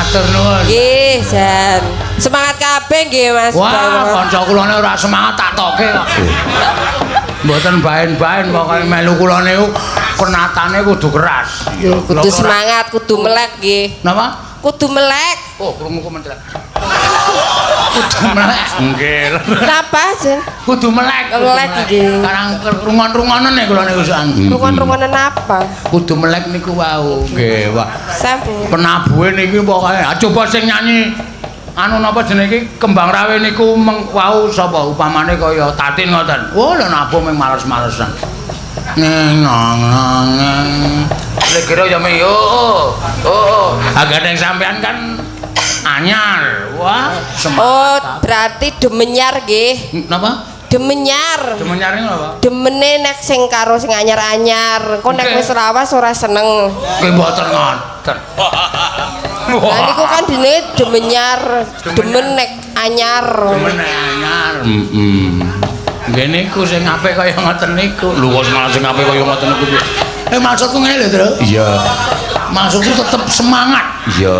Matur nuwun. Nggih, jan. Semangat kabeh nggih, Mas. Wah, Bawono. Kanca kulane ora semangat tak toke kok. Mboten baen-baen, pokoke melu kula niku kenatane kudu keras. Nggih, kudu semangat, kudu melek nggih. Napa? Kudu melek. Oh, krungu ku mentelek. Kudu melek. Nggih. Napa, Jen? Kudu melek. Kudu Melek, nggih. Karang rungon-rungonen nek kula niku soan. Rungon-rungonen apa? Kudu melek niku wau. Nggih, wah. Sampun. Penabuhe niki pokoke. Ah, coba sing nyanyi anu napa jenenge iki Kembang Rawe niku wau sapa upamane kaya Tatin ngoten. Wah, lha nabuh mung males-malesan. Neng nang nang nang. Lek kira ya yo. Oh. Oh. Agak sampean kan anyar. Wah, semangat. Oh, berarti demenyar nggih. Napa? Demenyar. Demenyar niku napa? Demene nek sing karo sing anyar-anyar. Engko nek wis lawas ora seneng. Nggih mboten ngoten. Lah niku kan dene demenyar, demen nek anyar. Demen nek anyar. Heeh. Nggih niku sing apik kaya ngoten niku. Lho kok malah sing apik kaya ngoten niku piye? Eh, maksudku ngene lho, Tru. Iya. Maksudku tetep semangat. Iya.